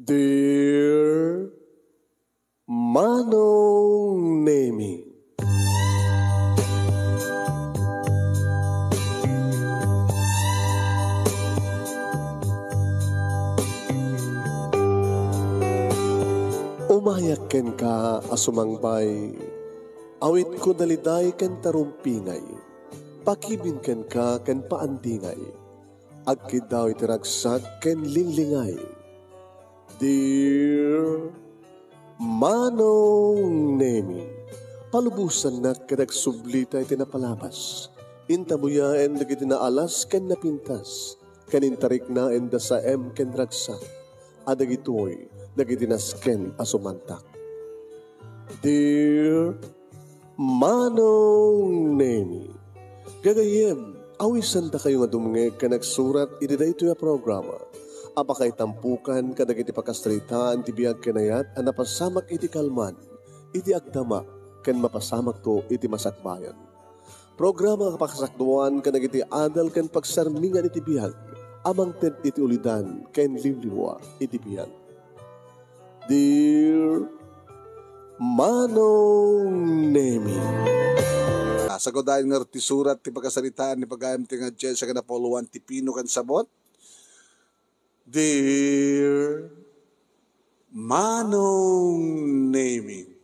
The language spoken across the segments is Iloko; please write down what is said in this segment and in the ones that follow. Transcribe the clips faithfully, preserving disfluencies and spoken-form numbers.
Dear Manong Nemi. Umayak kenka a sumangbay, awitko daliday ken tarumpingay, pakibin kenka ken paandingay, agkiddaw iti ragsak ken linglingay. Dear Manong Nemi, palubosannak ket agsublita iti napalabas. Intabuyaen dagiti naalas ken napintas, ken intariknaenda saem ken ragsak, a dagitoy dagiti nasken a sumantak. Dear Manong Nemi, gagayyem, awisandakayo nga dumngeg ken agsurat iti daytoy a programa a pakaitampokan kadagiti pakasaritaan ti biag ken ayat a napasamak iti kalman, iti agdama, ken mapasamakto iti masakbayan. Programa a pakasakduan kadagiti adal ken pagsarmingan iti biag a mangted iti ulidan ken liwliwa iti biag. Dear Manong Nemi. Sagudayen nga ti surat ti pakasaritaan ni pagayam ti nga Jensa ken Apollo Juan ti Pino ken Sabot. Dear Manong Nemi.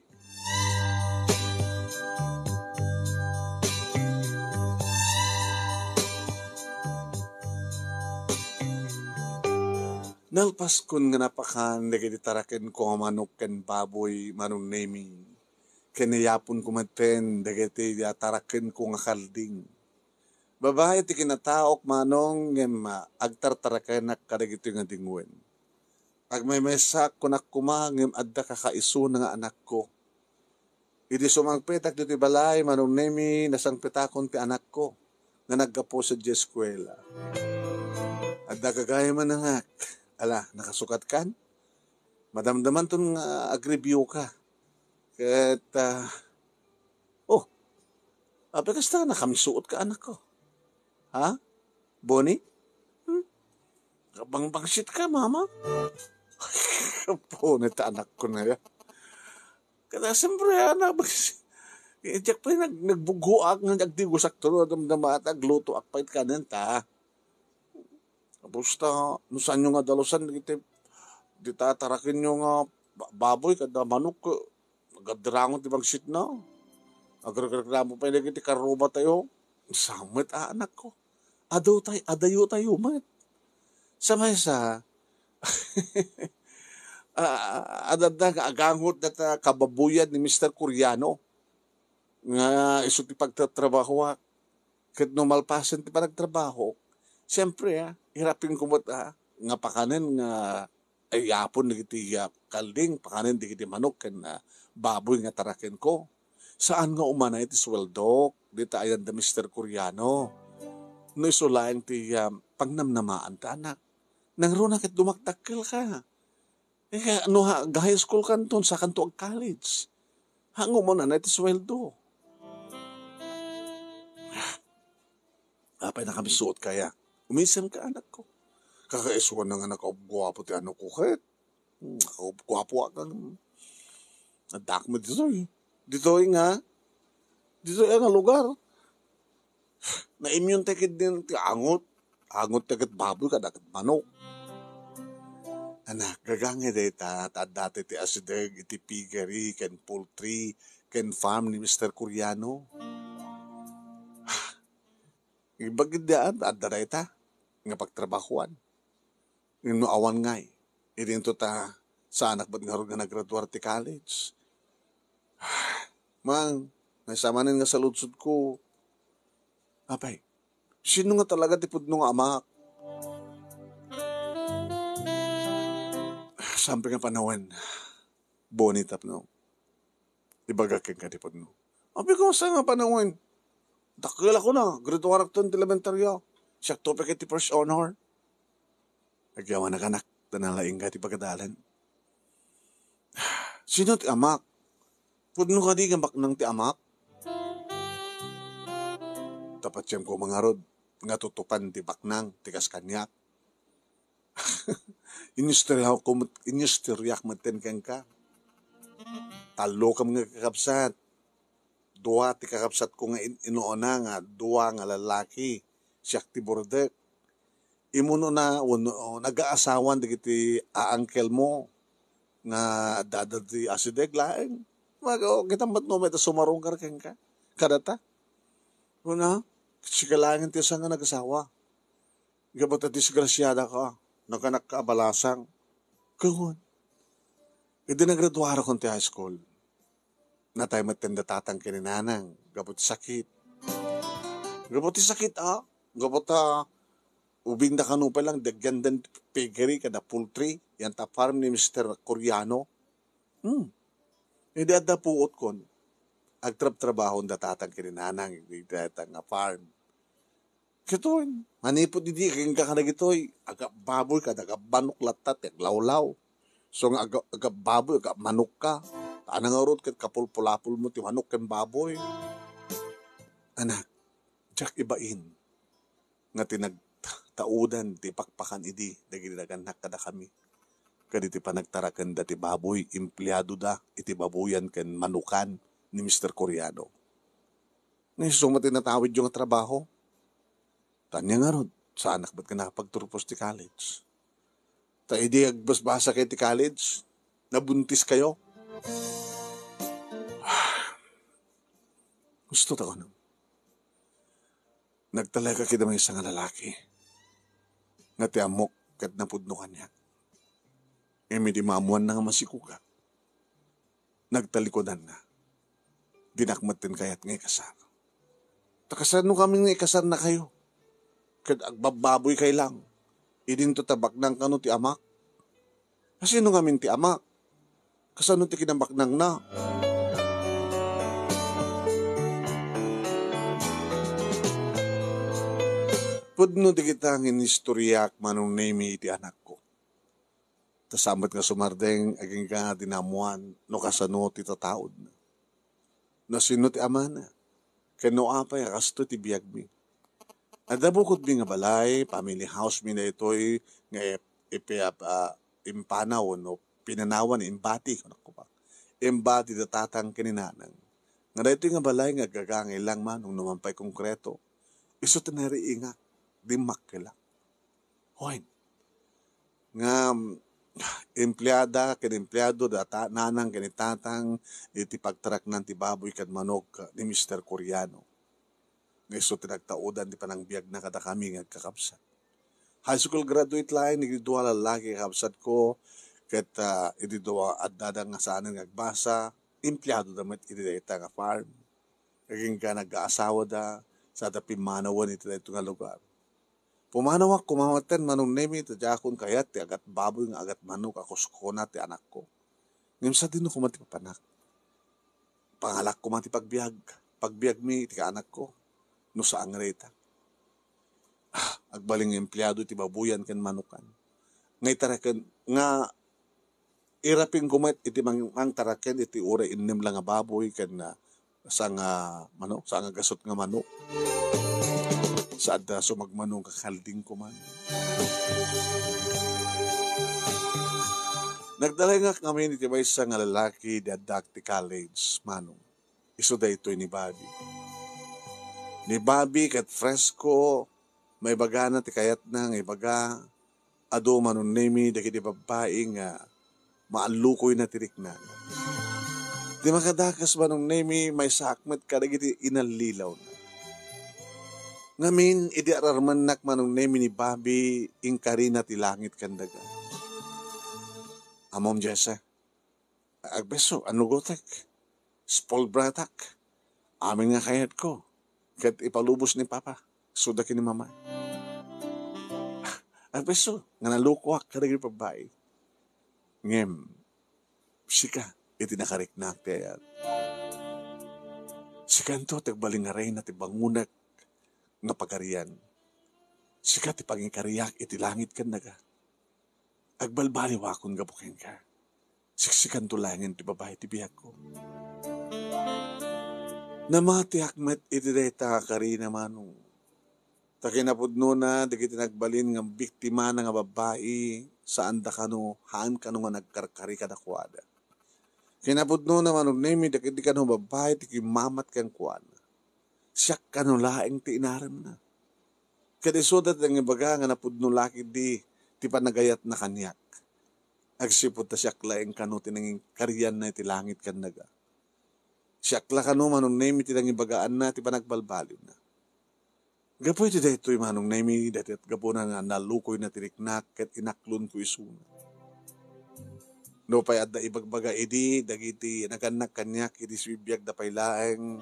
Nalpaskon nga napakan dagiti tarakenko nga manok ken baboy, Manong Nemi, ken nayaponko metten dagiti tarakenko nga kalding. Babai ti kinataok, Manong, ngem, ah, agtartarakenak kadagitoy nga dingwen. Agmaymaysaak, kunak koma, ngem adda kakaisuna nga anakko. Idi sumangpetak ditoy balay, Manong Nemi, nasangpetakon ti anakko nga naggapu sadiay eskuela. Adda gagayamen, nangak. Ala, nakasukatkan? Madamdamanton nga agreview ka. Ket, ah, oh, apay kasta nakamisuot ka, anakko? Ha? Boni? Hmm? Kabangbangsit ka, mama? Boni ta anakko na ya. Kada siyempre, anak, diak pay nag-, nagbughoak nga agdigosak to, damdama ta aglutoak pay kanen ta. Tapos ta, no saanyo nga dalusan, dagiti, dita tarakenyo nga ba-, baboy, kada manok, eh, agdirangon ti bangsitna. Agrereklamo pay dagiti karrubatayo. Sa met, a, anakko. Adu tay-, adayo tayo met. Sa maysa, ah, adda nga agangot data kababoyan ni Mister Coriano nga isu ti pagtatrabahoak. Ket no malpasen ti panagtrabahok, siempre, ah, irapenko met, ah, nga pakanen nga ay apon dagiti, ah, kalding, pakanen dagiti manok ken, ah, baboy nga tarakenko. Saan nga umanay ti suweldok, dita ayan da Mister Coriano. No isu laeng ti, ah, pangnamnamaan ta, anak. Nangruna ket dumakdakkel ka. Eh, kaya, no, ha, high school kanton, sakanto ag-college. Ha, nga umanay ti suweldo. Apay nakamisuot kaya? Umisem ka, anakko. Kakaisuan na nga nakaubguapo ti anakko ket. Hmm, nakaubguapo a kan. Addak mo ditoy. Ditoy nga. Ditoy nga lugar. Naimyonta ketdin ti angot. Angot ta ket baboy kada ket manok. Anak, gagangay dayta, ta adda ti asideg iti piggery, ken poultry, ken farm ni Mister Coriano. Ibagid daan, adda dayta nga pagtrabahoan. Ngem no awan ngay, idinto ta saanak met ngarud nga naggraduar ti college. Mang, maysa manen nga saludsodko. Apay, sino nga talaga ti pudno nga amak? Sampe nga panawen, Boni tapno. Ibagak kenka ti pudno. Apay ko sa nga panawen. Dakkel ako na, grade one akton ti elementarya. Siak to pa ket ti first honor. Agyaman a kanak, ta nalaing ka ti pagadalan. Sino ti amak? Pudno kadi nga baknang ti amak? Tapatiem ko mangarod nga tutupan ti baknang ti kas kaniak. Inistoryaak met, inistoryaak metten kenka. Tallokem nga kakabsat. Dua ti kakabsatko nga in-, inuuna nga dua nga lalaki, siak ti burdek. Immuno na wenno nagaasawan dagiti aangkelmo nga adda ti asideg laeng. Maga, o, kita met no, may ta sumarungkar kenka. Kadata. Kuna, sika laeng ti saan nga nagasawa. Gapu ta disgrasiada ka, naganakka a balasang. Kawan. Idi nagraduarakon ti high school, natay metten da tatang ken ni nanang gapu ti sakit. Gapu ti sakit, a? Gapu ta ubing da kano pay lang, dagyan den piggery kada poultry, yan ta farm ni Mister Coriano. Hmm. Idi adda puotkon, agtrabtrabahon da tatang ken ni nanang iti dayta nga farm. Kitoy, manipud idi, agingga kadagitoy, agabbaboy kada agabmanok latta ti aglawlaw. So nga aga-, agabbaboy, agabmanok ka. Ana ngarud ket kapulpulapol mo ti manok ken baboy. Anak, diak ibain nga ti nagtaudan ti pakpakan idi dagiti nagannak kadakami. Ket iti panagtarakenda ti baboy, empleadoda iti baboyan ken manokan ni Mister Coriano. Nga isu met ti natawidyo nga trabaho. Tanya ngarud, saanak met nga nakapagturpos ti college. Ta idi agbasbasa kayo ti college, nabuntis kayo. Gusto ta kuno. Nagtalek ida maysa nga lalaki. Nga ti ammok ket napudno kaniak. Ngem idi maammoanna nga masikuga, nagtalikudanna. Dinak metten kayat nga ikasar. Ta kasano kami nga ikasarna kayo? Ket agbabbaboy kay lang. Idinto ta baknang kano ti amak. Kasino ngamin ti amak? Kasano ti kinabaknangna? Pudno dagita nga inistoriak, Manong Nemy, iti anakko. Ta saan met nga sumardeng agingga ti naammoan no kasano ti tataudna. No sino ti amana. Ken no apay a kastoy ti biagmi. Adda bukotmi nga balay, family house mi daytoy nga ip-, ipi-, ah, impanaw wenno pinanawan, imbati, kunak ko ba? Imbati da tatang ken ni nanang. Nga daytoy nga balay nga aggaga nga ilang manong no man pay konkreto. Isu ti nariingak, dimmakkelak. Hoy, nga, mm, empleada ken empleado da ta-, nanang ken ni tatang iti pagtaraknan ti baboy ken manok ni Mister Coriano. Nga isu ti nagtaudan ti panangbiagna kadakami nga agkakabsat. High school graduate laeng dagiti dua a lalaki kakabsatko, ket, ah, idi dua addada nga saanen nga agbasa, empleadoda met iti dayta nga farm. Agingga nagaasawada, sada pimmanawen iti daytoy nga lugar. Pumanawak koma metten, Manong Nemy, ta diakon kayat ti agat baboy nga agat manok a kuskona ti anakko. Ngem sadino koma ti papanak? Pangalak koma ti pagbiag, pagbiagmi iti kaanakko, no saan nga dayta. Ah, agbalin nga empleado iti baboyan ken manokan. Nga itaraken, nga irapingko met iti mang-, mangtaraken iti uray innem la nga baboy ken, ah, sanga manok, sanga gasut nga manok. Sa adda sumagmano nga kalding ko man. Nagdalengak ngamin iti maysa nga lalaki di addak ti college, manong. Isu daytoy ni Bobby. Ni Bobby ket fresko, maibagana ti kayatna nga ibaga, adu, Manong Nemy, dagiti babbai nga maallukoyna ti riknana. Ti makadakes, Manong Nemy, maysaak met kadagiti inallilawna. Ngamin, idi ararmennak, Manong Nemy, ni Bobby, inkarina ti langit ken daga. Ammom, Jessa, agbeso, annugotek. Spoiled bratak. Amin nga kayatko. Ket ipalubos ni Papa. Suda ken ni Mama. Agbeso, nga nalukoak kadagiti babbai. Ngem, sika, iti nakariknak ti ayat. Sikanto ti agbalin nga reyna ti bangonek nga pagarian. Sika ti pangikariak iti langit ken daga. Agbalbaliwakon gapu kenka. Siksikanto laengen ti babbai ti biagko. Namatiak met iti dayta a karina, manong. Ta kinapudnona, dagiti nagbalin nga biktimana nga babbai, Saanda kano, haan kano nga nagkarkari kadakuada. Kinapudnona, Manong Nemi, dagiti kano babbai ti kimmamat kenkuana. Siak kano laeng ti inaremna. Ket isuda ti nangibaga nga napudno la ketdi ti panagayatna kaniak. Agsipud ta siak laeng kano ti nangikarianna iti langit ken daga. Siak la kano, Manong Nemi, ti nangibagaanna ti panagbalbaliwna. Gapu iti daytoy, Manong Nemi, daytoy gapuna nga nalukoyna ti riknak ket inaklonko isuna. Nupay adda ibagbaga idi dagiti nagannak kaniak idi sibibiagda pay laeng,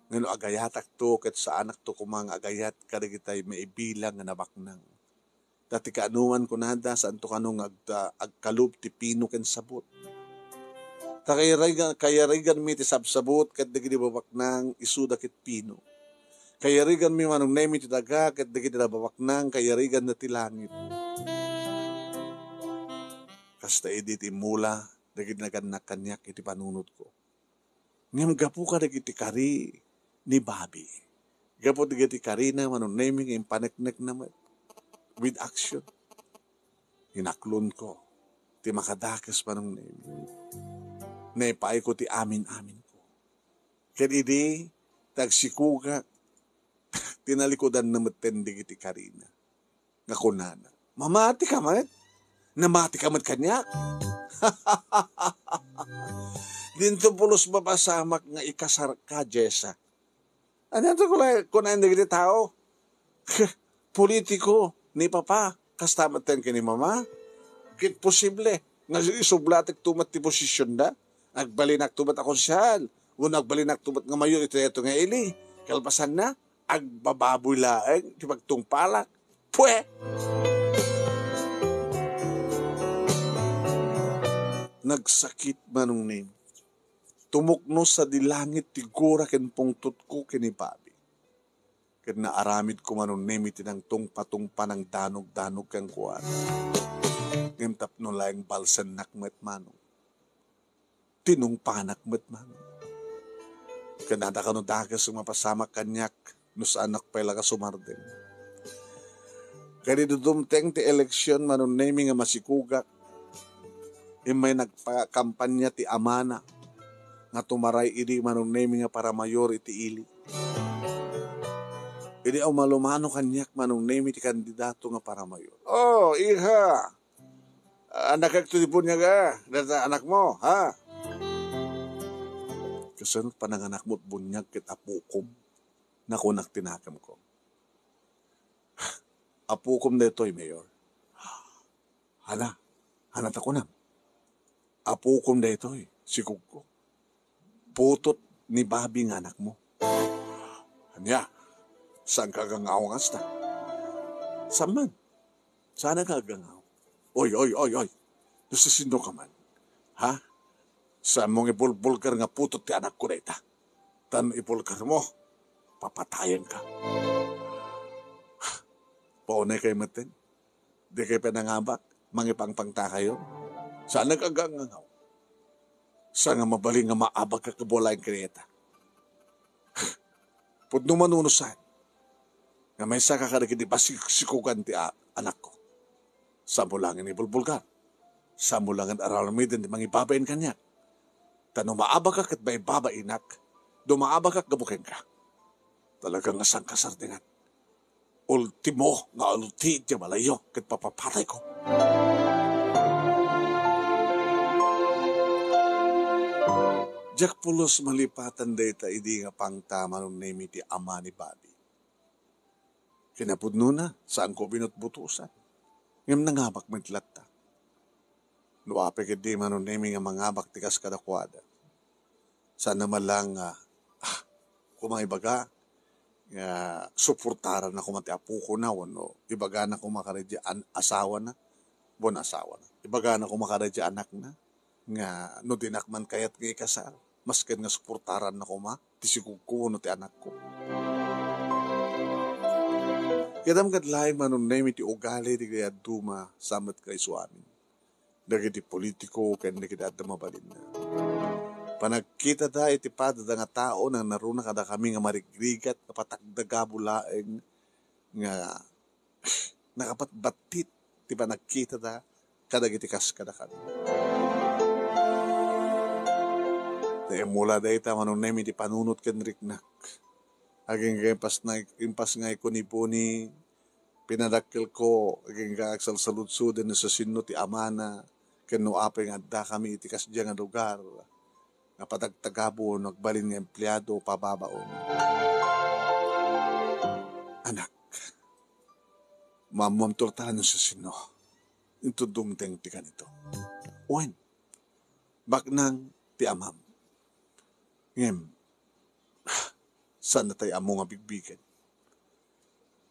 nga no agayatakto ket saanakto koma nga agayat kadagitay maibilang nga nabaknang. Ta ti kaanoman kunada, saanto kano nga agta-, agkalub ti pino ken sabut. Ta kayarigan-, kayariganmi ti sabsabut ket dagiti babaknang isuda ket pino. Kayariganmi, Manong Nemi, ti daga ket dagiti nababaknang kayariganna ti langit. Kasta idi ti immula dagiti nagannak kaniak iti panunotko. Ngem gapu kadagiti kari ni Bobby, gapu dagiti karina, Manong Nemi, nga impaneknekna met with action, inaklonko ti makadakes, Manong Nemi. Naipaayko ti amin-aminko. Ket idi ti agsikogak, tinalikudanna metten dagiti karina nga kunana, "Mamati ka met? Namati ka met kaniak?" Dinto pulos mapasamak nga ikasarka, Jessa. Ania to kuna-, kunaen dagiti tao? Politiko ni Papa, kasta metten ken ni Mama. Ket posible nga isublatek to met ti posisionda. Agbalinak to met a konsehal, wenno agbalinak to met nga mayor iti daytoy nga ili. Kalpasanna, agbababoy laeng ti pagtungpalak. Pwe! Nagsakit, Manong Nemi. Tumuknos sadi langit ti gura ken pungtotko ken ni Bobby. Ket naaramidko, Manong Nemi, ti nangtungpatungpa, nangdanogdanog kenkuana. Ngem tapno laeng balsennak met, Manong, tinungpanak met, Manong. Ket adda kano dakes nga mapasamak kaniak no saannak pay la nga sumardeng. Ket idi dumteng ti eleksion, Manong Nemi, nga masikogak, immay nagpakampanya ti amana nga tumaray idi, Manong Nemi, nga paramayor iti ili. Idi umalumano kaniak, Manong Nemi, ti kandidato nga paramayor. "Oh, iha! Annakek ti buniag, a, dayta anakmo, ha?" "Kasano pananganakmo et buniag ket apokom?" nakunak ti nakemko. "Apokom daytoy, Mayor." "Hana? Hana ta kunam?" "Apokom daytoy," sikogko. "Putot ni Bobby nga anakmo." "Ania? Saanka agangaw nga kasta?" "Saan man. Saanak nga agangaw." "Oy, oy, oy, oy! Nasisinno ka man? Ha? Saanmo nga ibulbulgar nga putot ti anakko dayta. Ta no ibulgarmo, papatayenka." "Paunay kay metten. Dikay pay nangabak, mangipangpangtakayon. Saanak agangaw. Saan nga mabalin nga maabak ka kabulayan kadayta? Pudno man wenno saan nga maysaka kadagiti pasiksikogan ti a-, anakko. Saanmo laeng ibulbulgar. Saanmo laeng aramiden ti mangibabain kaniak. Ta no maabakak ket baybabainak, no maabakak gapu kenka, talaga nga sangkasardengan. Ultimo nga ulti ti balayo ket papapatayko." Diak pulos malipatan dayta idi nga pangta, Manong Nemi, ti ama ni Bobby. Kinapudnona, saanko binutbutosan. Ngem nangabak met latta. No apay ketdi, Manong Nemi, nga mangabak ti kas kadakuada, saanna man laeng nga, ah, koma ibaga nga suportaranna koma ti apokona wenno ibagana koma kadaydi an-, asawana, bon asawana. Ibagana koma kadaydi anakna nga no dinak man kayat nga ikasar, masken nga suportaranna koma ti sikogko wenno ti anakko. Kidam ket laeng, Manong Nemi, ti ugali dagiti dadduma sa met kayso amin, dagiti politiko ken dagiti adda mabalinna. Panagkitada iti padada nga tao, nangnaruna kadakami nga marigrigat nga patakdagabo laeng nga nakapatbattit ti panagkitada kadagiti kas kadakami. Naimula dayta, Manong Nemi, ti panunot ken riknak. Agingga impasnay-, impasngayko ni Boni, pinadakkelko, agingga agsalsaludsoden no siasino ti amana, ken no apay nga addakami iti kasdiay nga lugar nga patagtagabo no agbalin nga empleado pababaon. Anak, maammoam torta no siasino. Inton dumteng ti kanito. Wen, baknang ti amam. Ngem, saan natay ammo nga bigbigen.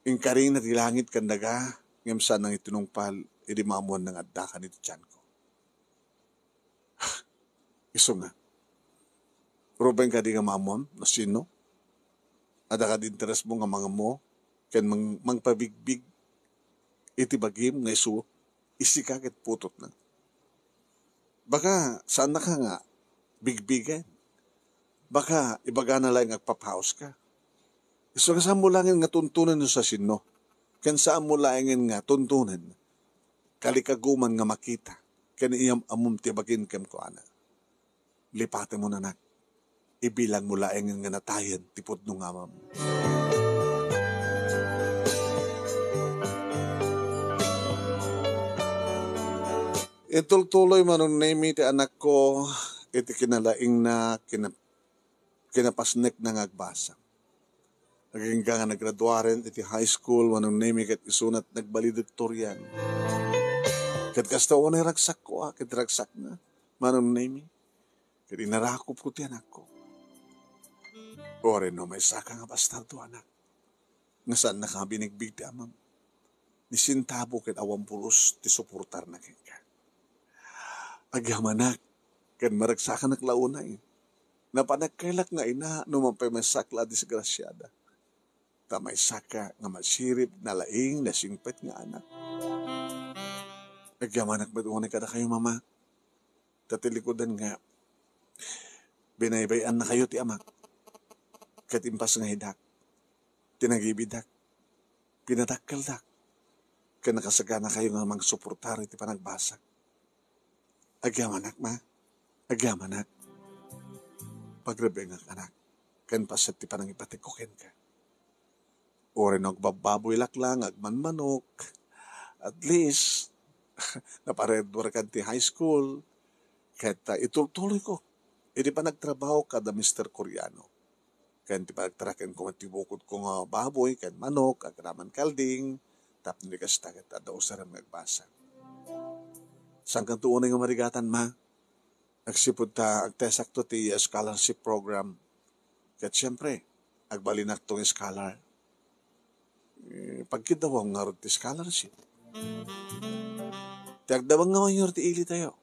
Inkaringna ti langit ken daga, ngem saan nang itinungpal idi maammoanna nga addakan iti tianko. Isu nga, Ruben, kadi nga maammoam no sino? Adda kadi interesmo nga mangammo ken mang-, mangpabigbig iti bagim nga isu, isika ket putotna? Baka saannaka nga bigbigen. Baka ibagana laeng nga agpapaus ka. Isu nga saanmo laengen nga tuntunen no siasino. Ken saanmo laengen nga tuntunen. Kalikaguman nga makita. Ken iyam-ammom ti bagin kenkuana. Lipatemon, anak. Ibilangmo laengen nga natayen ti pudno nga amam. Itultuloy, Manong Nemi, ti anakko iti kinalaingna, kina-, kinapasnekna nga agbasa. Agingga nga nagraduaren iti high school, Manong Nemi, ket isunat nagvaledictorian. Ket kasta unay ragsakko, a, ket ragsakna, Manong Nemi. Ket inarakupko ti anakko. Uray no maysaka nga bastardo, anak, nga saannaka nga binigbig ti amam, ni sentabo ket awan pulos ti suportarna kenka. Agyamanak, ken maragsakanak la unay. Napan agkaylak nga ina no mapaymaysak la a disgrasiada. Ta maysaka nga masirib, nalaing, nasingpet nga anak. Agyamanak met unay kadakayo, Mama. Ta ti likudan nga binaybay-annakayo ti amak. Ket impasngayedak, tinagibidak, pinadakkeldak, ken nakasaganakayo nga mangsuportar iti panagbasak. Agyamanak, Ma. Agyamanak. Pagrebengak, anak, ken paset ti panangibatikko kenka. Uray no agbabbaboy lakla nga agmanmanok, at least, naparedwarkan ti high school, ket, ah, itultuloyko idi panagtrabaho kada Mister Koreano. Ken ti panagtarakenko met ti bukodko nga baboy ken manok, agraman kalding, tapno di kasta ket adda usarem nga agbasa. Saankanto unay nga marigatan, Ma? Agsipud ta agtesakto ti scholarship program. Ket siempre, agbalinakto nga scholar. Eh, pagkiddawam ngarud ti scholarship. Ti agdabang nga mayor ti ilitayo.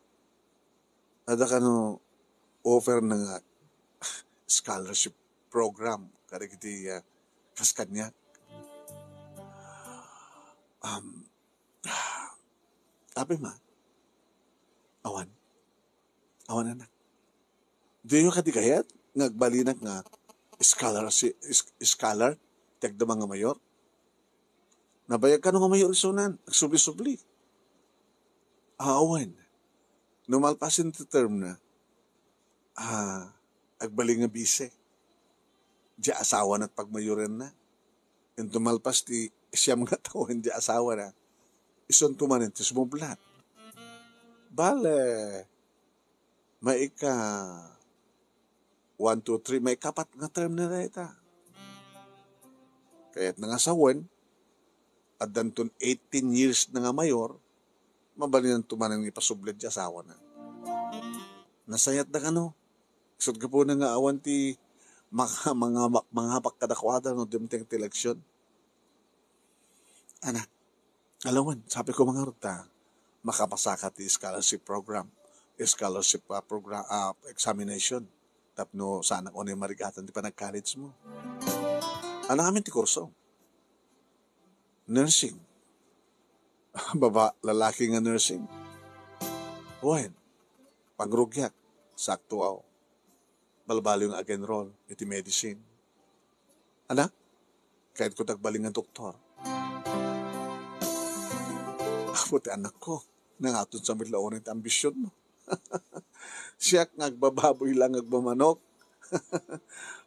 Adda kano offer na nga scholarship program kadagiti, ah, kas kaniak? Um, apay, Ma? Awan. Awan, anak. Diyo kadi kayat nga agbalinak nga scholar si, is-, scholar ti agdama nga mayor? Nabayag kano nga mayor isunan, agsubli-subli. Awan. No malpasen ti term na, ah, agbalin nga bise. Diay asawana ti pagmayorenna. Inton malpas ti siam nga tawen diay asawana, isunto manen ti sumublat. Bale, maika one, two, three, maikapat nga term na dayta. Kayat na nga sawen, addanton eighteen years na nga mayor, mabalinanto manen nga ipasubli diay asawana. Nasayat da kano? Isut' gapuna nga awan ti maka-, mangabak, mangabak kadakuada no dimteng ti eleksyon. Anak, alawen, sabi ko mangarud ta makapasaka ti scholarship program, scholarship, ah, progra-, ah, examination. Tapno saanak unay marigatan ti panag-college mo. Anamin ti kurso? Nursing. Baba, lalaki nga nursing. Wen, pangrugiak, sakto, aw. Balbaliw nga ag-enroll iti medicine. Anak, kayatko ti agbalin nga doktor. Apo ti anakko, nangaton sa met la uray ti ambisionmo. Siak nga agbababoy lang, agmamanok.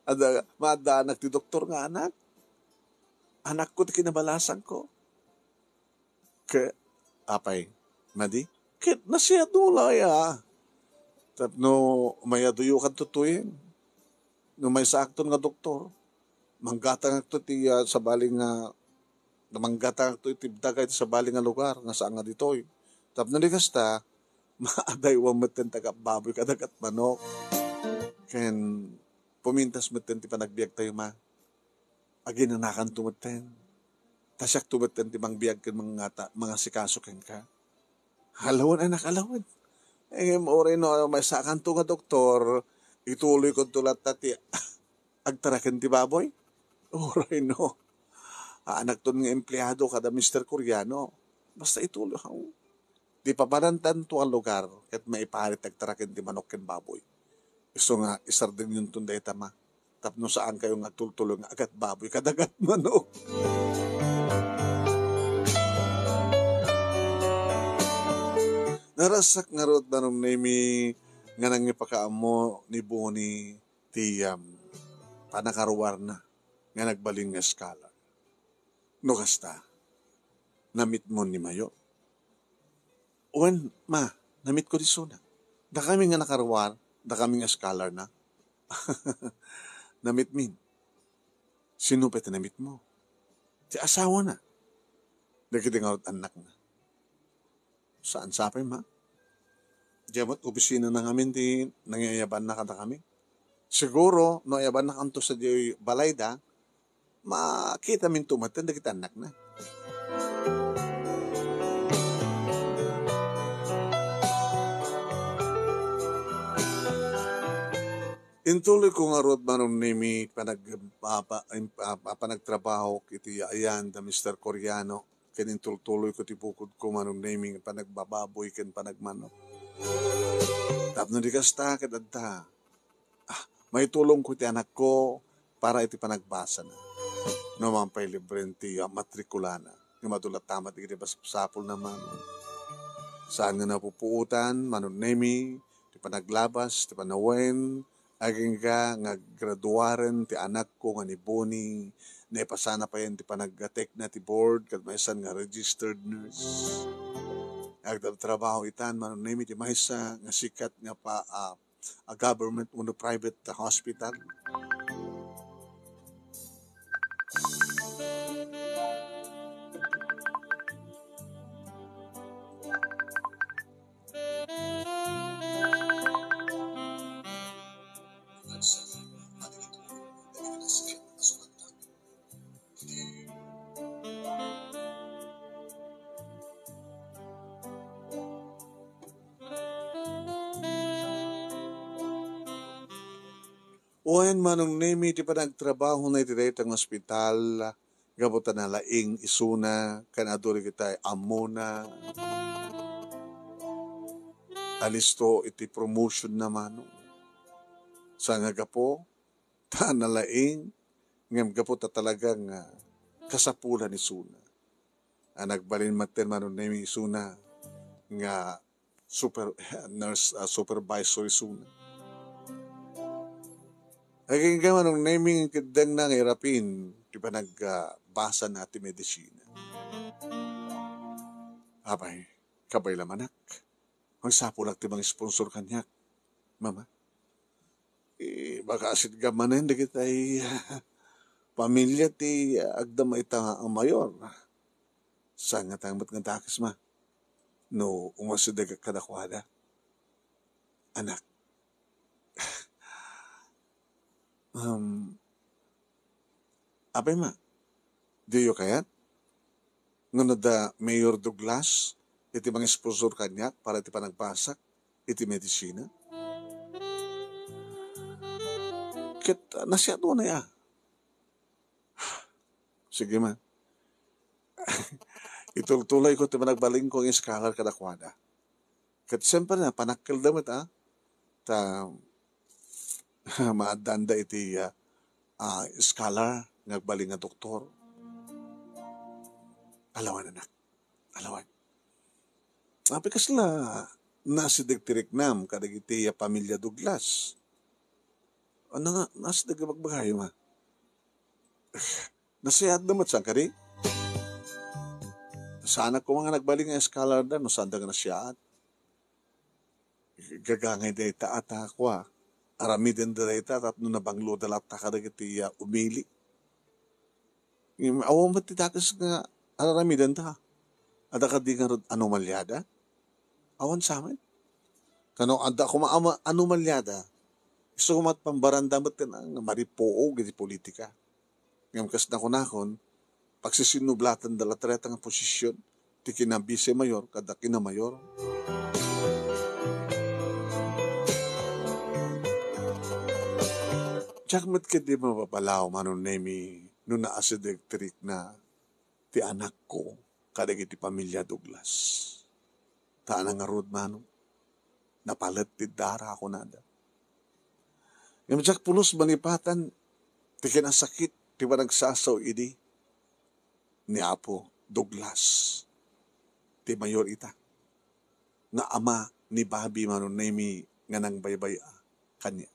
Adda, maaddaanak ti doktor nga anak. Anakko ti kinabalasangko. Ke, apay, madi? Ket nasiadula ya. Tapno mayaduyo kadto tuyen. No maysaakton nga doktor, manggatangakto ti, ah, sabali nga, manggatangakto iti daga iti sabali nga lugar nga saan nga ditoy. Tapno di kasta, maadaywan metten ti agbaboy kadagiti manok. Ken pumintas metten ti panagbiagtayo, ma. Aginanakanto metten. Ta siakto metten ti mangbiag ken mangata-, mangasikaso kenka. Alawen, anak, alawen. Ngem uray no maysakanto nga doktor, ituloykonto latta ti agtaraken ti baboy. Uray no, aanakton nga empleado kada Mister Coriano. Basta ituloy, haw. Ti papanantanto a lugar ket maiparit ti agtaraken ti manok ken baboy. Isu nga isardengyonton dayta, ma, tapno saankayo nga agtultuloy nga agatbaboy kadagiti manok. Narassak ngarud, Manong Nemi, nga nangipakaammo ni Boni ti, um, panakaruarna nga nagbalin nga scholar. No kasta, namitmo ni Mayor? Wen, ma, namitko ni Suna. Dakami nga nakaruar, dakami nga scholar na. Namitmin. Sino pay ti namitmo? Ti asawana. Dagiti ngarud annakna. Saan sapay, ma? Diay met opisina na ngamin ti nangiyabanna kadakami. Siguro, no ayabannakanto sadiay balayda, makitaminto met dagiti annakna. Intuloyko ngarud, Manong Nemi, panag-, apa-, imp-, apa-, panagtrabahok iti ayan da Mister Coriano. Ken intultuloyko ti bukodko, Manong Nemi, nga panagbababoy ken panagmanok. Tapno di kasta, ket adda, ah, maitulongko ti anakko para iti panagbasana. No man pay libren ti, ah, matrikulana, nga madula ta met iti basapulna, Manong. Saan nga napupuotan, Manong Nemi, ti panaglabas, ti panawen, agingga nga graduaren ti anakko nga ni Boni, naipasana payen ti panaggatekna ti board ket maysan nga registered nurse. Agtrabaho itan, Manong Nemi, ti maysa nga sikat nga pa-, ah, a government wenno private hospital. Wen, Manong Nemi, ti panagtrabahona iti dayta nga ospital, gapu ta nalaing isuna, ken adu dagiti ammona. Alisto iti promotion na, Manong. Saan nga gapu, ta nalaing, ngem gapu ta talaga nga kasapulan isuna. A nagbalin met ten, Manong Nemi, isuna nga super-, nurse, ah, supervisor isuna. Agingga, Manong Nemi, nga keddengna nga irapin ti panag-, ah, basa na ti medisina. Apay, kabay la manak. Mangsapulak ti mang-sponsor kaniak, Mama. Eh, baka asidgam manen dagiti pamilia ti agdama ita a mayor. Saan nga ta met nga dakes, Ma, no umasidegak kadakuada? Anak. Um, apay, Ma, diyo kayat? Ngano da Mayor Douglas iti mangisponsor kaniak para iti panagbasak iti medisina? Ket, ah, nasiatonay a. Sige man. Itultuloyko ti panagbalinko nga scholar kadakuada. Ket siyempre, napanakkelda met, ah. Ta, maaddaanda iti, ah, ah, scholar nga agbalin nga doktor. Alawan, anak. Alawan. Apay kasla naasideg ti riknam kadagiti a pamilia Douglas? Ania nga naasideg a bagbagaymo? Nasayaatda met, saan kadi? Saanak koma nga nagbalin nga scholar da no saanda nga nasayaat. Gagangay dayta a ta, kua. Aramidenda dayta tapno nabangloda latta kadagiti, ah, umili. Ngem awan met ti dakes nga araramidenda. Adda kadi ngarud anomaliada? Awan sa met. Kano adda koma ama-, anomaliada, isu met pambaranda met nga maripuog iti politika. Ngem kas nakunakon, pagsisinublatanda latta dayta nga posisyon ti kina-vice mayor kada kina-mayor. Diak met ketdi mababalaw, Manong Nemy, no naasideg ti rikna ti anakko kadagiti pamilia Douglas. Ta ania ngarud, Manong, napalet ti dara, kunada. Ngem diak pulos malipatan ti kinasakit ti panagsasao idi ni Apo Douglas, ti mayor ita, nga ama ni Bobby, Manong Nemy, nga nangbaybay-a kaniak.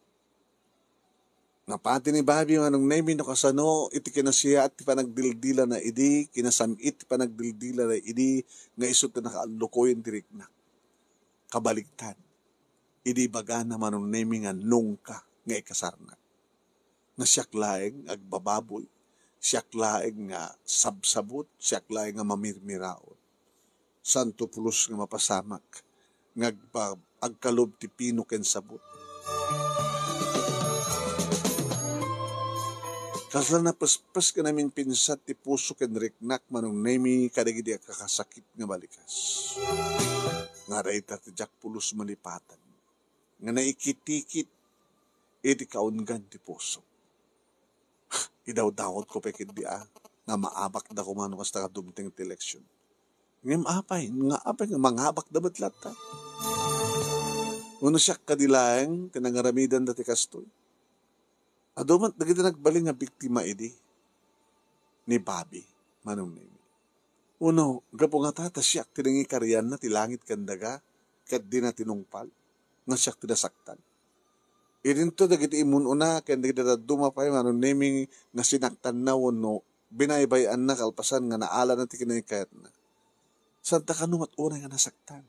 Napati ni Bobby, Manong Nemy, no kasano iti kinasiyaat ti panagdildilana idi, kinasam-it ti panagdildilana idi, nga isu ti nakaallukoyen ti rikna. Kabaligtad, idi ibagana, Manong Nemy, nga nungka nga ikasarna. Nga siak laeng nga agbababoy, siak laeng nga sabsabut, siak laeng nga mamirmiraot. Santo pulos nga mapasamak nga agpa-, agkalub ti pino ken sabut. Kasla napespes ken namingpinsat ti puso ken riknak, Manong Nemy, kadagidi a kakasakit nga balikas. Nga dayta ti diak pulos malipatan nga naikitikit iti kaunggan ti puso. Idawdawatko pay ketdi a nga maabakda koma no kasta nga dumteng ti eleksyon. Ngem apay, nga apay nga mangabakda met latta? Wenno siak kadi laeng ti nangaramidanda ti kastoy? Adu met dagiti nagbalin nga biktima idi ni Bobby, Manong Nemy. Wenno, gapu ngata ta siak ti nangikarianna ti langit ken daga, ket dina tinungpal nga siak ti nasaktan. Idinto dagiti immun-una ken dagiti dadduma pay, Manong Nemy, nga sinaktanna wenno binaybay-anna kalpasan nga naalana ti kinaykayatna. Saan ta kano met unay nga nasaktan?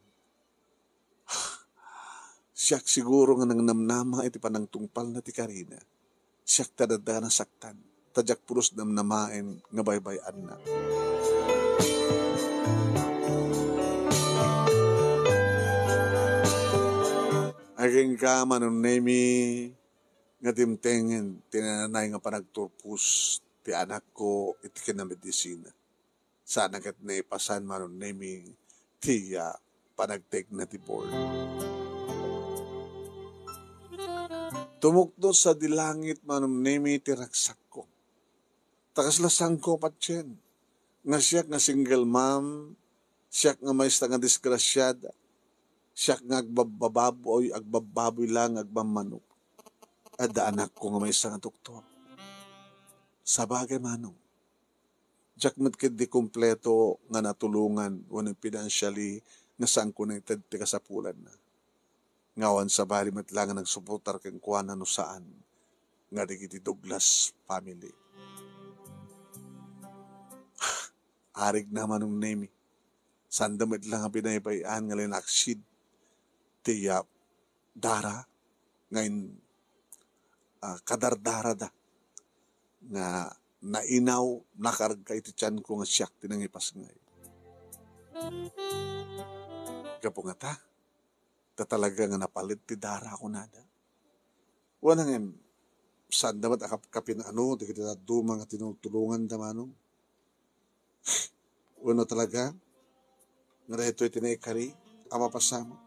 Siak siguro nga nangnamnama iti panangtungpalna ti karina. Siak ti adda nasaktan, ta diak pulos namnamaen nga baybay-anna. Agingga, Manong Nemy, nga dimtengen ti nanay nga panagturpos ti anakko iti kinamedisina. Saan ket naipasan, Manong Nemy, ti, ah, panagtekna ti board. Tumukdo sadi langit, Manong Nemy, ti ragsakko. Ta kasla saanko patien nga siak nga single mom, siak nga maysa nga disgrasiada, siak nga agbabbababoy, agbabbaboy lang, agmammanok. Adda anakko nga maysa nga doktor. Sabagay, Manong, diak met ketdi kompleto nga natulongan wenno financially nga saanko naited ti kasapulanna. Nga awan sabali met la nga nagsuportar kenkuana no saan nga dagiti Douglas family. Arigna, Manong Nemy. Saanda met la nga binaybay-an nga linaksid ti, ah, dara nga in-, ah, kadardarada nga nainaw, nakarga iti tianko nga siak ti nangipasngay. Gapu ngata, ta talaga nga napalit ti dara, kunada. Wen ngem, saanda met a kap-, kapin-ano dagiti dadduma nga tinultulonganda, Manong? Wenno talaga nga daytoy ti naikari a mapasamak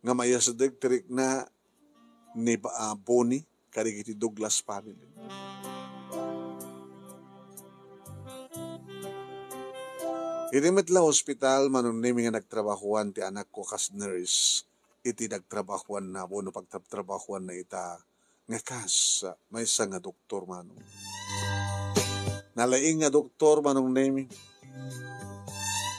nga maiyasideg ti rikna ni Ba-, ah, Bonnie kadagiti Douglas family. Idi met la ospital, Manong Nemy, nga nagtrabahoan ti anakko kas nurse iti nagtrabahoanna wenno pagtrabtrabahoanna ita nga kas maysa nga doktor, Manong. Nalaing nga doktor, Manong Nemy.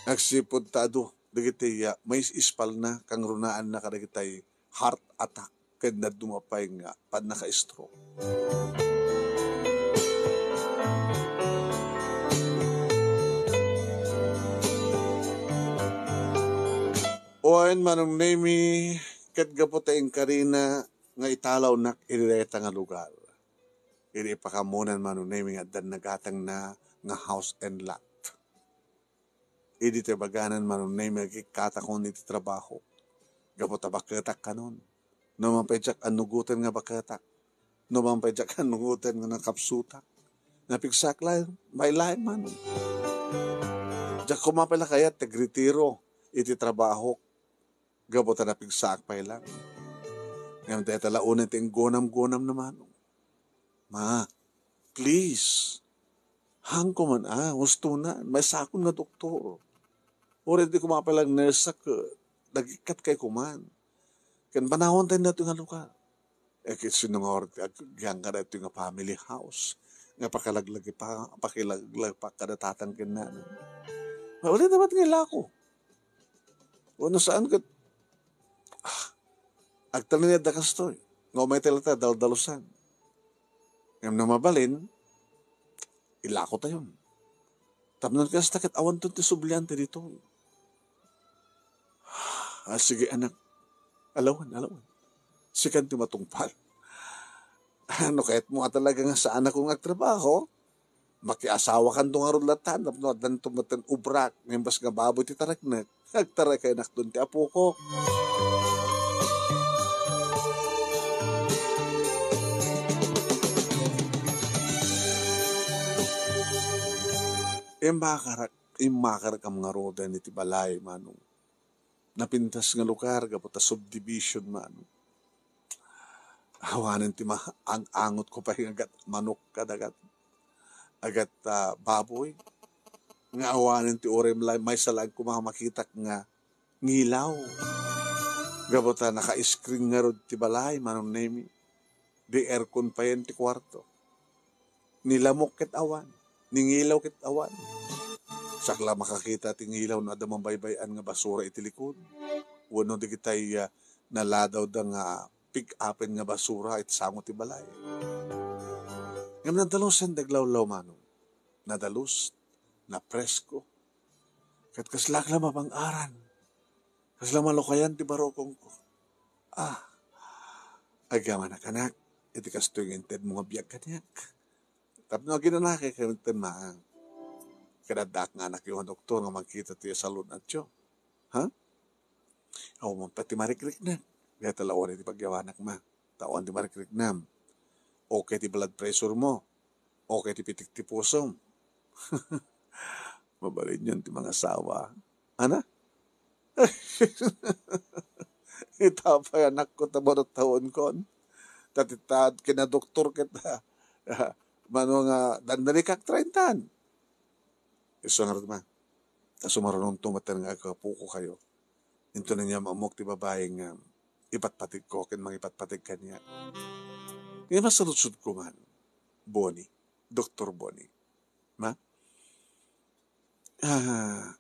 Agsipud ta adu dagiti, ah, maispalna, kangrunaanna kadagiti heart attack, ken dadduma pay nga pannaka-stroke. Wen, Manong Nemi, ket gapu ta inkarina nga italawnak iti dayta nga lugar. Idi ipakaammonan, Manong Nemi, nga addan nagatangna nga house and lot. Idi ti baganan, Manong Nemi, agikkatakon iti trabaho. Gapu ta baketak kanon. No man pay diak annugoten nga baketak. No man pay diak annugoten nga nakapsutak. Napigsaak laeng, bain laeng, Manong. Diak koma pay la kayat ti agritiro iti trabaho. Gapu ta napigsaak pay laeng. Ngem dayta la unay ti inggunam-gunamna, Manong. Ma, please. Haanko man a, husto na. Maysakon nga doktor. Uray di koma pay la nurse-ak, eh, nagikkat kay kuman. Ken panawan tayo nato nga lugar. Eh, ket sino nga uray ti agyangga daytoy nga family house? Nga pakalaglagi pa, pakilaglag pa kada tatang ken nanang. Mabalin naman nga ilako. Wenno saan ket, ah, agtalinaedda kastoy. Nga umay tayo latta, daldalusan. Ngem no mabalin, ilako tayon. Tapno kasta ket awanton ti sublian ti ditoy. Ah, sige, anak. Alawan, alawan. Sikan ti matungpal. Ano kayat mo nga talaga nga saan ako nga agtrabaho? Makiasawa kanto ngarud latta, tapno addanto met ti ubrak, nga imbas nga baboy ti tareknek, agtarekaynak don ti apoko. Immakarak, immakarak am ngaruden iti balay, Manong. Napintas nga lugar, gapu ta subdivision, Manong. Awanen ti ma-, ang-angot ko pay nga agat manok kadagat, agat, ah, baboy. Nga awanen ti uray la-, maysa laeng koma makitak nga ngilaw. Gapu ta naka-screen ngarud ti balay, Manong Nemi. Di aircon payen ti kuarto. Ni lamok ket awan, ni ngilaw ket awan. Siak la makakita ti ngilaw no adda mambaybay-an nga basura iti likod. Wenno dagitay, ah, naladawda nga pick-upen nga basura iti sango ti balay. Ngem nadalusen ti aglawlaw, Manong. Nadalus, napresko. Ket kaslaak la mapang-aran. Kasla malukayan ti barukongko. Ah, agyamanak, anak, iti kastoy nga intedmo nga biag kaniak. Tapno aginanakay kami ten maang. Ket addaak nga anakyo nga doktor nga mangkita ti salun-atyo. Ha? Awan man pay ti marikriknak. Dayta la uray ti pagyawanak, ma. Ta awan ti marikriknam. Okay ti blood pressure mo. Okay ti pitik ti pusom. Mabalinyon ti mangasawa. Ana? Ita pay anakko ta barutaonkon. Ta ti ta kinadoktor ket, ah, mano nga dandanikak treintaan. Isu ngarud, ma. Ta sumarunongto met nga agkapuko kayo. Inton ania maammok ti babai nga ipatpatigko ken mangipatpatig kaniak. Nga masaludsodko man, Boni, Doktor Boni. Ma? Ah,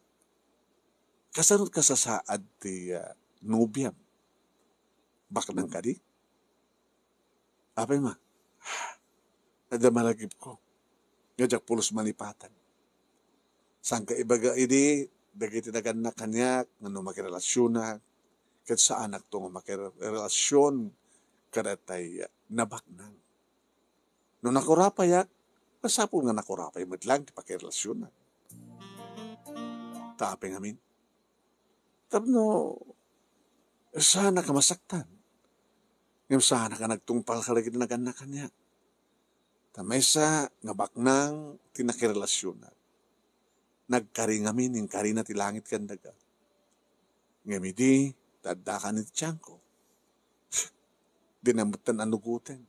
kasano kasasaad ti, ah, nobiam? Baknang kadi? Apay, ma? Adda malagipko nga diak pulos malipatan. Saan ka ibaga idi dagiti nagannak kaniak nga no makirelasionak, ket saanakto nga makirelasion kadaytay nabaknang. No nakurapayak, masapul nga nakurapay met laeng ti pakirelasionak. Ta apay ngamin? Tapno saanak a masaktan. Ngem saanak a nagtungpal kadagiti nagannak kaniak. Ta maysa nga baknang ti nakirelasionak. Nagkari ngamin, inkarina ti langit ken daga. Ngem idi, ta addaka iti tiangko. Dina metten a nugoten.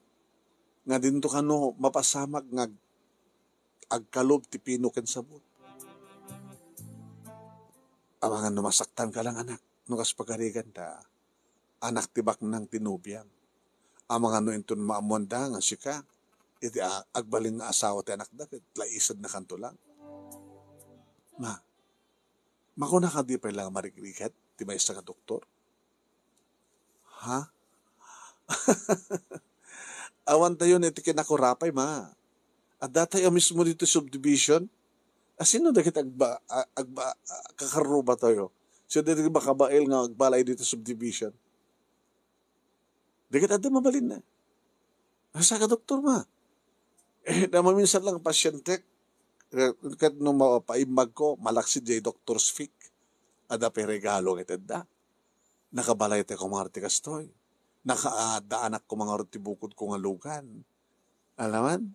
Nga dinto kano mapasamak nga ag-, agkalub ti pino ken sabut. Amangan no masaktan ka lang, anak, no kas pagarigan ta anak ti baknang ti nobiam. Amangan no inton maammoanda nga sika iti a-, agbalin nga asawa ti anakda, ket laisedna kanto lang. Ma, Makuna kadi pay la nga marikriket ti maysa nga doktor? Ha? Awan tayo iti kinakurapay, ma. Adda tayo mismo dito subdivision. Asino dagiti agba-, a-, agba-, a-, kakarruba tayo? Sino dagiti makabail nga agbalay dito subdivision? Dagiti adda mabalinna. Asa ka, doktor, ma? Eh, na maminsan lang pasyente, eh, ket no mapaimbag ko, malaksid jay doktor speak. Adda pay regalo nga itedda. Nakabalay tayo kumar ti kastoy. Nakaadda anak ko mangarud ti bukod ko nga lugan. Alaman?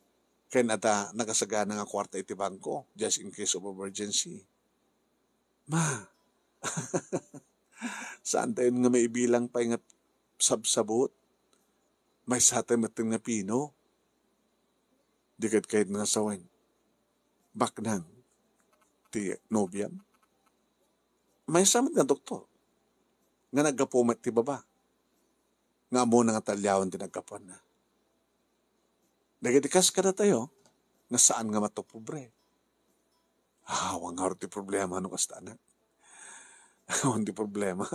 Ken adda nakasagana nga kuarta iti bangko, just in case of emergency. Ma, saan tayo nga maibilang pay nga sabsabot? Maysa tayo met nga pino. Di ket kayat nga sawen. Baknang ti nobiam. Maysa met nga doktor nga naggapu met ti baba. Nga ammona nga talliawan ti naggapuanna. Dagiti kas kadatayo, nga saan nga matopobre. Awan ngarud ti problema no kasta, anak. Awan ti problema.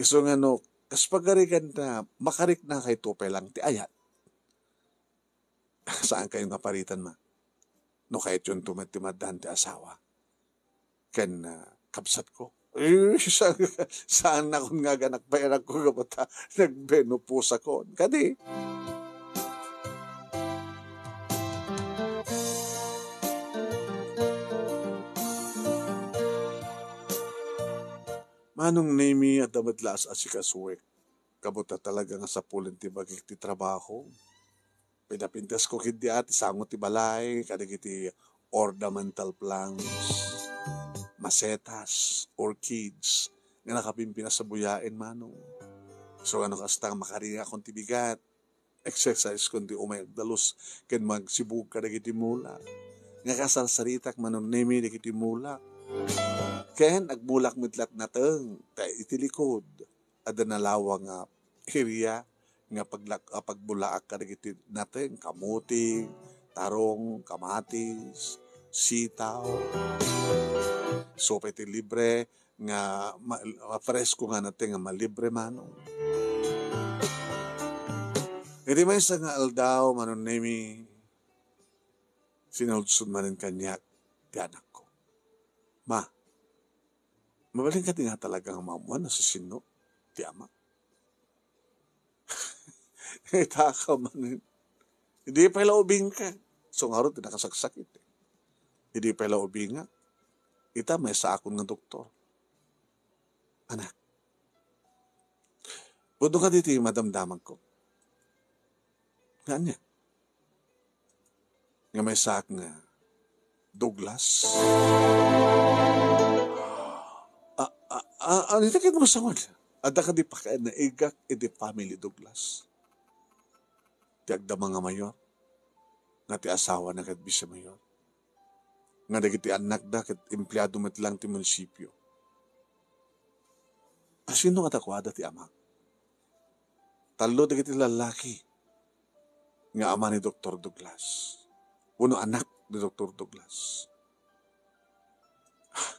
Isu nga no, kas pagarigan ta, makariknakayto pay lang ti ayat. Saan kayo nga paritan, ma? No kayatyo met ti maddan ti asawa ken, ah, kabsatko. Eh, sa-, saan nakon nga anak pay anak ko gapu ta nagmenopause ako. Kadi? Manong Nemi, adda met la as-asikasuek. Gapu ta talaga nga sapulen ti bagik ti trabaho. Pinapintasko ketdi a ti sango ti balay kadagiti ornamental plants, masetas, orchids, nga nakapimpinasabsabut, manong. So, ano, kasta nga makaringakon ti bigat, exercise kon ti umay agdalus ken magsibug kadagiti mulak. Nga kasarsaritak, Manong Nemi, dagiti mulak. Ken agmulak met la't nateng, ta iti likod, adda nalawa nga area nga paglak-, ah, pagbulaak kadagiti nateng, kamuti, tarong, kamatis, sitaw. Isu pay ti libre nga ma-, ma-, fresko nga nateng nga malibre, manong. Iti maysa nga aldaw, Manong Nemi, sinulsol manen kaniak ti anakko. Ma, mabalin kadi nga talaga nga maammuan no siasino ti ama? Ita ka manen. Idi pay la ubingka. So, ngarud ti nakasaksakit. Idi pay la ubingak. Ita, maysaakon nga doktor. Anak. Pudno kadi ti madamdamagko. Nga ania? Nga maysaak nga Douglas? A, a, a, ano iti ket mo sangod? Adda kadi pakainaigak iti family Douglas? Ti agdama nga mayor, nga ti asawana ket vice mayor, nga dagiti annakda ket empleado met lang ti munisipio. Asino kadakuada ti ama? Tallo dagiti lallaki nga ama ni Doktor Douglas, wenno anak ni Doktor Douglas. Ah,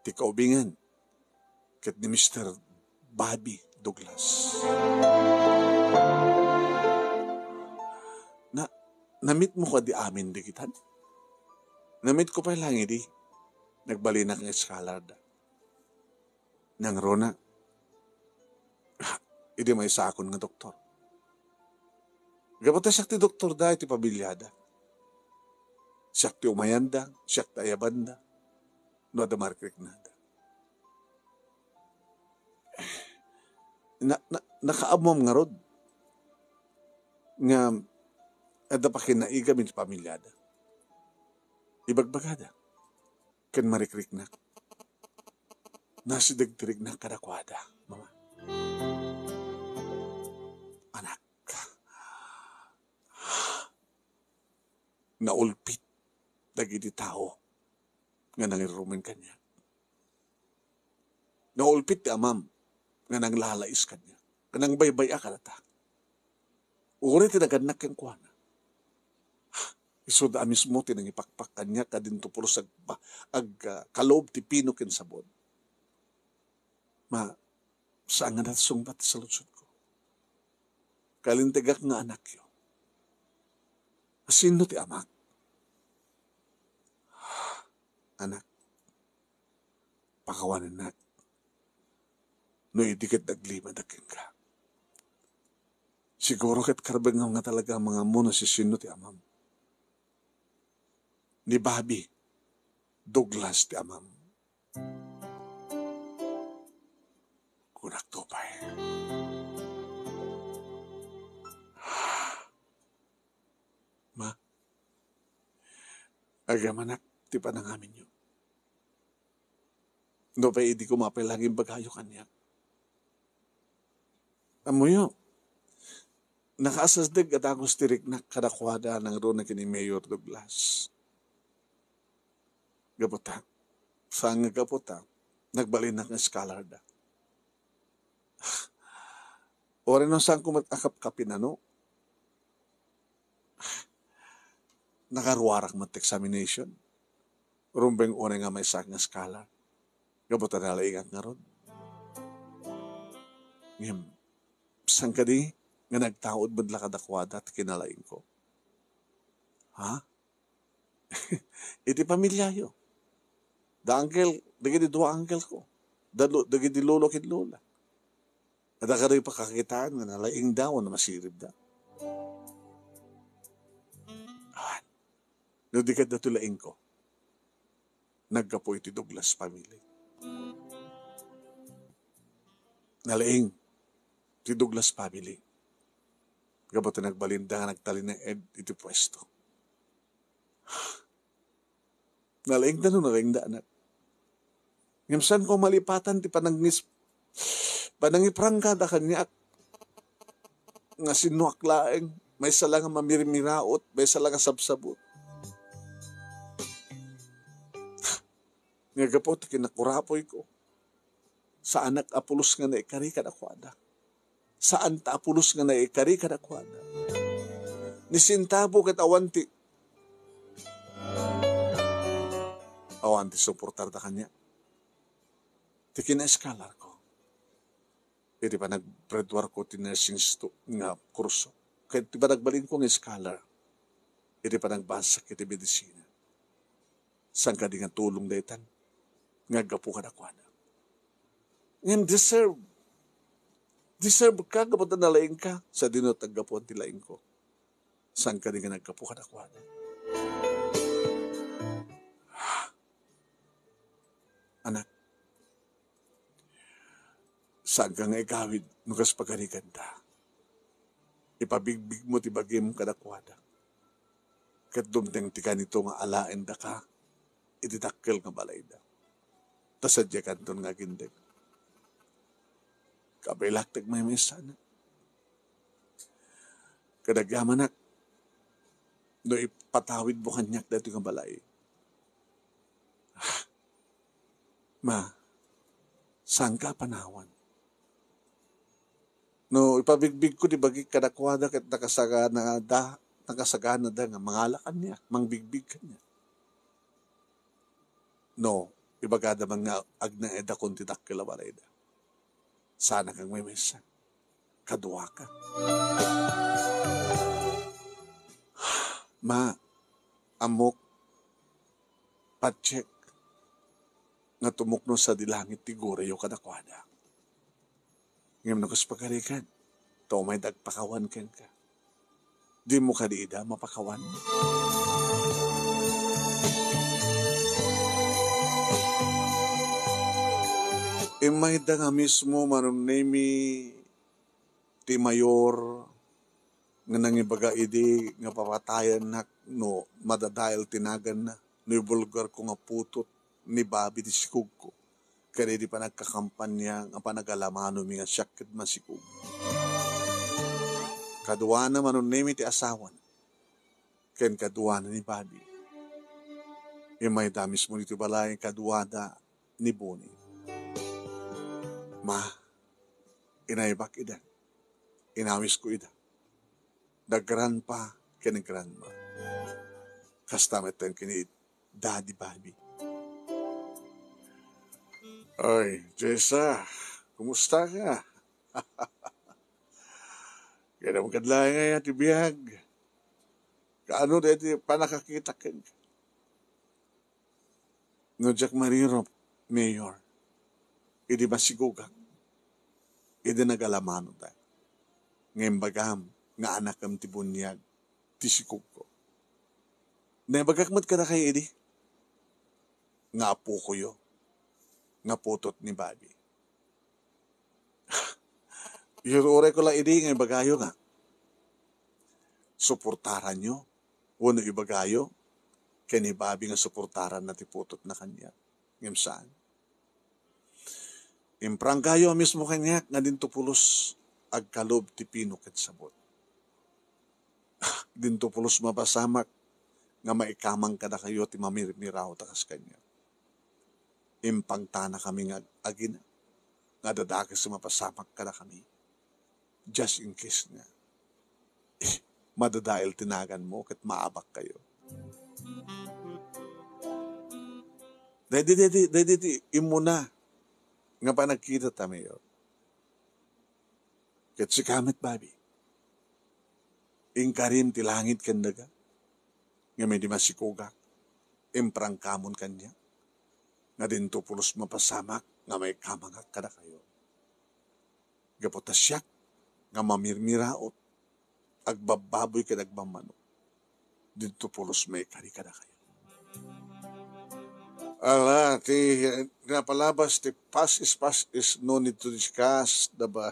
ti kaubingan ket ni Mister Bobby Douglas. Na, na-meet mo kadi amin digitan? Na-meet ko pay lang idi nagbalinak nga scholar da. Nangruna, idi maysaakon nga doktor. Gapu ta siak ti doktorda iti pamiliada. Siak ti umayanda, siak ti ayabanda. No adda marikriknada. Na, na, nakaammuam ngarud nga adda pakinaigam iti pamiliada. Ibagbagada ken marikriknak. Nasideg ti riknak kadakuada, mama. Anak, naulpit dagiti tao nga nangirumen kaniak. Naulpit ti amam nga nanglalais kaniak, nga nangbay-bay-a kadata. Uray ti nagannak kenkuana. Isuda a mismo ti nangipakpak kaniak nga adinto pulos agpa-, ag-, ah, kaloob ti pino ken sabon. Ma, saan nga nasungbat ti saludsodko. Kalintegak nga anakyo. Sinno ti amak? Anak, pakawanennak. No idi ket naglimadak kenka. Siguro ket karbengngem nga talaga mangammo no sisinno ti amam. Ni Bobby Douglas ti amam. Kunak to pay. Ma, agyamanak ti panangaminyo. No pay idi koma pay la nga imbagayo kaniak. Ammoyo, nakaasasdek a dagus ti riknak kadakuada nangruna ken ni Mayor Douglas. Gapu ta, saan nga gapu ta, nagbalinnak nga scholar da. Uray no saanko met a kapkapinano, nakaruarak met ti examination. Rumbeng unay nga maysaak nga scholar. Gapu ta nalaingak ngarud. Ngem, saan kadi nga nagtaud met la kadakuada ti kinalaingko? Ha? Iti pamiliayo. Da uncle, dagiti dua uncleko. Da lo-, dagiti lolo ken lola. Adda kadi pakakitaan nga nalaingda wenno masiribda? Awan. No di ket datoy laingko, naggapu iti Douglas family. Nalaing ti Douglas family. Gapu ta nagbalinda nga nagtalinaed iti puesto. Nalaingda no nalaingda, anak. Ngem saanko malipatan ti panangis-, panangiprangkada kaniak nga sinnoak laeng, maysa la nga mamirmiraot, maysa la nga sabsabot. Nga gapu ti kinakurapoyko, saanak a pulos nga naikari kadakuada. Saan ta a pulos nga naikari kadakuada. Ni sentabo ket awan ti, awan ti suportarda kaniak. Ti kinaeskalarko iti panaggraduarko ti nursing stu-, nga kurso, ket ti panagbalinko nga scholar iti panagbasak iti medisina. Saan kadi nga tulong daytan nga aggapu kadakuada? Ngem deserve. Deserve ka gapu ta nalaing ka. Sadino ti aggapuan ti laingko? Saan kadi nga naggapu kadakuada? Anak, saanka nga igawid no kas pagariganta. Ipabigbigmo ti bagim kadakuada. Ket dumteng ti kanito nga alaen daka iti dakkel nga balayda. Ta sadiakanton nga agindeg. Kabaelak ti agmaymaysa, anak. Ket agyamanak, no ipatawidmo kaniak daytoy nga balay. Ma, saanka a panawan? No ipabigbigko ti bagik kadakuada ket nakasaganada, nakasaganada nga mangala kaniak, mangbigbig kaniak. No ibagada man nga agnaedakon ti dakkel a balayda, saanak a agmaymaysa. Kaduaka. Ma, ammok, patiek, nga tumukno sadi langit ti gurayo kadakuada. Ngem no kas pagarigan, ta umayda agpakawan kenka. Dimo kadi ida mapakawan? Immayda nga mismo manunnemi ti mayor nga nangibaga idi nga papatayennak no madadael ti naganna, no ibulgarko nga putot ni Bobby ti sikogko, ken idi panagkakampania nga panagalamanomi nga siak ket masikog. Kaduana manunnemi ti asawana, ken kaduana ni Bobby. Immayda mismo ditoy balay kaduada ni Bonnie. Ma, inaybak ida. Inawisko ida. Da grandpa ken grandma. Kasta metten ken ni Daddy Bobby. Ay, Jessa, Kumusta ka? Kayatmo kad laeng aya ti biag. Kaano daydi pannakakitak kenka? No diak marirop, Mayor, idi masigogak, idi nagalamanoda, nga imbagam nga anakem ti buniag ti sigogko. Naibagak met kadakayo idi nga apokoyo nga putot ni Bobby. Uray ko la idi nga ibagayo nga suportaranyo wenno ibagayo ken ni Bobby nga suportaranna ti putotna kaniak. Ngem saan. Imprangkayo a mismo kaniak nga dinto pulos agkalub ti pino ket sabut. Dinto pulos mapasamak nga maikamang kadakayo ti mamirmiraot a kas kaniak. Impangtanakami nga ag-, agina nga dadakes a mapasamak kadakami. Just in case nga madadael ti naganmo ket maabakkayo. Daydi, daydi, daydi ti immuna nga panagkitata, Mayor. Ket sika met, Bobby. Inkarim ti langit ken daga, ngem idi masigogak, imprangkamon kaniak, nga dinto pulos mapasamak nga maikamangak kadakayo. Gapu ta siak nga mamirmiraot, agbabbaboy ken agmammanok, dinto pulos maikari kadakayo. Ala, ti napalabas ti past is past is no need to discuss, da ba?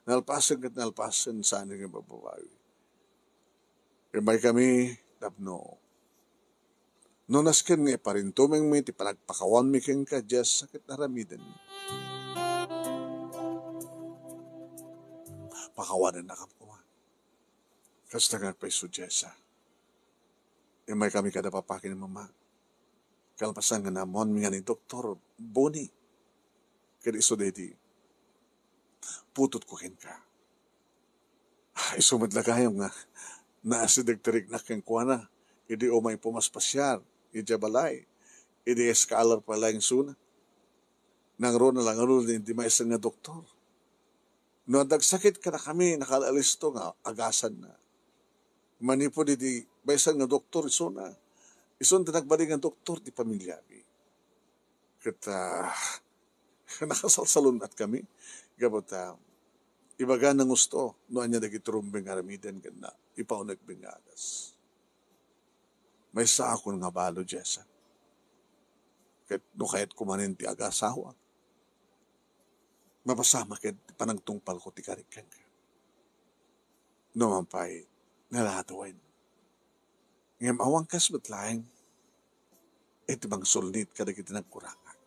Nalpasen ket nalpasen, saan nga mababawi. Imaykami tapno no nasken nga iparintumengmi ti panagpakawanmi kenka diay sakit aramiden. Pakawanennakam koma. Kasta nga agpayso diay sa. Imaykami kada papa ken mama. Kalpasan nga naammoanmi nga ni Doktor Boni ket isu daydi putotko kenka. Isu met la gayam nga naasideg ti riknak kenkuana idi umay pumaspasiar idiay balay, idi scholar pay laeng isuna. Nangruna la ngaruden ti maysa nga doktor. No adda agsakit kadakami, nakaalisto nga agasanna. Manipud iti maysa nga doktor isuna, isun ti nagbalin nga doktor ti pamiliami. Ket, ah, nakasalsalun-atkami. Gapu ta, ibagana nga usto no ania dagiti rumbeng nga aramiden ken na ipaunekmi nga agas. Maysaakon nga balo, Jessa. Ket no kayatko manen ti agasawa, mapasamak ket ti panagtungpalko ti karik kenka. No man pay, naladawen. Ngem awan kas met laeng iti mangsulnit kadagiti nagkurangak.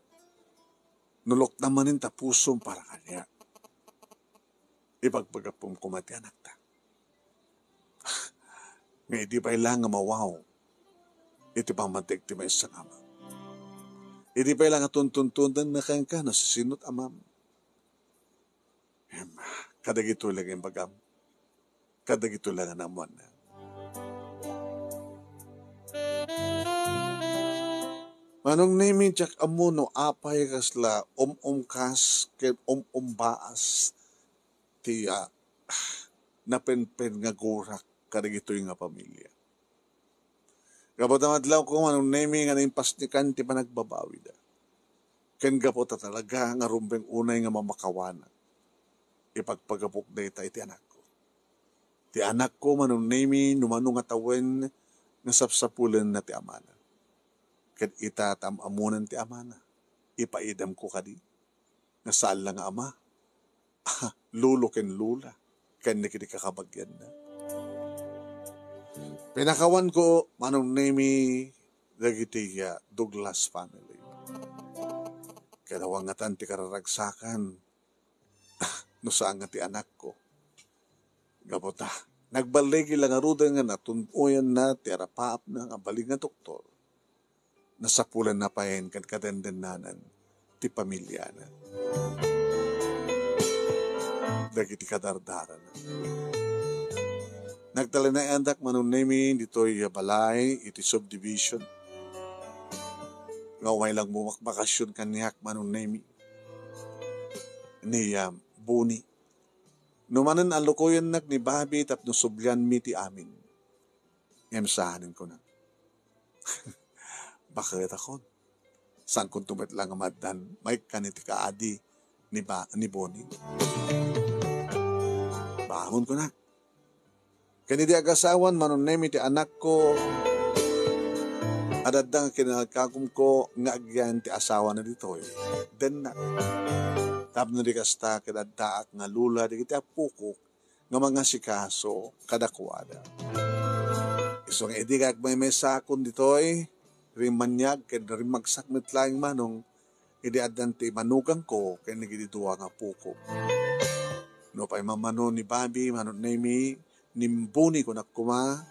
No lukna manen ta pusom para kaniak, ipagpagapum koma ti anakta. Nga idi pay la nga mawaw iti pammateg ti maysa nga ama. Idi pay la nga tuntuntudenna kenka no sisinot amam. Em, kadagitoy la nga imbagam. Kadagitoy la nga naammoanna. Manong Nemi, diak ammo no apay kasla um-umkas ken um-umbaas ti, ah, napenpen nga gurak kadagitoy nga pamilya. Gapu ta madlawko, Manong Nemi, nga naimpasnekan ti panagbabawida. Ken gapu ta talaga nga rumbeng unay nga mamakawanak, ipagpagapok dayta iti anakko. Ti anakko, Manong Nemi, no mano nga tawen nga sapsapulenna ti amana. Ket ita ta am-ammonan ti amana, ipaidamko kadi nga saan la nga ama, lolo ken lola, ken dagiti kakabagianna. Pinakawanko, Manong Nemi, dagiti, ah, Douglas family. Ket awan ngatan ti kararagsakan no saan nga ti anakko. Gapu ta, nagballigi la ngaruden nga natun-oyanna ti arapaapna nga balin nga doktor. Nasapulanna pay ken kadendennanan ti pamiliana. Dagiti kadardarana. Nagtalinayandak, Manong Nemi, ditoy a balay iti subdivision. Nga umay lang bumakbakasyon kaniak, Manong Nemi. ni, ah, Boni. No manen a lukoyennak ni Bobby tapno sublianmi ti amin. Ngem saan, kuna. Baket akon. Saankonto met la nga maaddan maikkan iti kaadi ni ba-, ni Boni. Bangon, kunak. Ken idi agasawan, manunnemi ti anakko, adda nga kinalkagumko nga agyan ti asawana ditoy. Dennak. Tapno di kasta, ket addaak nga lula dagiti appokok nga mangasikaso kadakuada. Isu nga idi agmaymaysakon ditoy, rimmaniag ken rimmagsak met laeng manong idi addan ti manugangko ken dagiti dua nga appokok. Nupay mammano ni Bobby, manunnemi, ni Boni, kunak koma,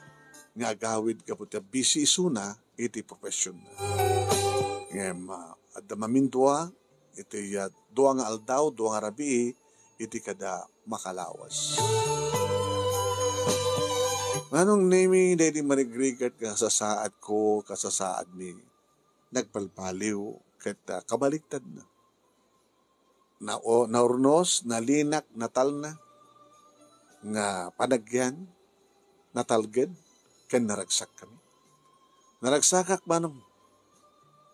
nga agawid gapu ta busy isuna iti profession. Ngem, ah, adda mamindua iti, ah, dua nga aldaw, dua nga rabii iti kada makalawas. Manong Nemi, daydi marigrigat nga sasaadko, kasasaadmi. Nagbalbaliw ket, ah, kabaliktadna. Na-, o, naurnos, nalinak, natalna nga panagyan, natalged, ken naragsakkami. Naragsakak, manong.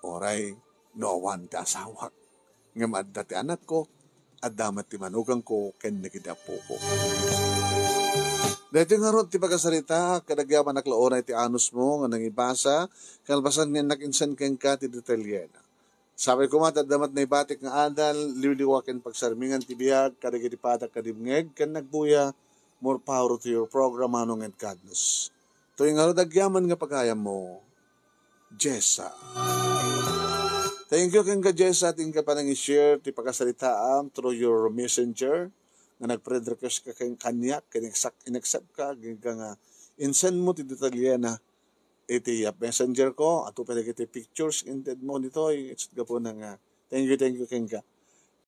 Uray no awan ti asawak, ngem adda ti anakko, adda met ti manugangko ken dagiti appoko. Daytoy ngarud ti pakasaritaak, ket agyamanak la unay ti anusmo nga nangibasa, kalpasan nga innak insen kenka ti detalyena. Sapay koma ta adda met naibatik nga adal, liwliwa ken pagsarmingan ti biag kadagiti padak kadimngeg ken nagbuya. More power to your program, Manong, and God bless. Toy ngarud agyaman nga pagayammo, Jessa. Thank you kenka, Jessa, ti inka panang-i-share ti pakasaritaam through your messenger nga nag-friend request ka ken kaniak, ken accept, in-accept ka, agingga nga insend mo ti detalyena iti, uh, messenger ko, adu pay dagiti pictures inted mo ditoy, it's gapuna nga, thank you, thank you kenka.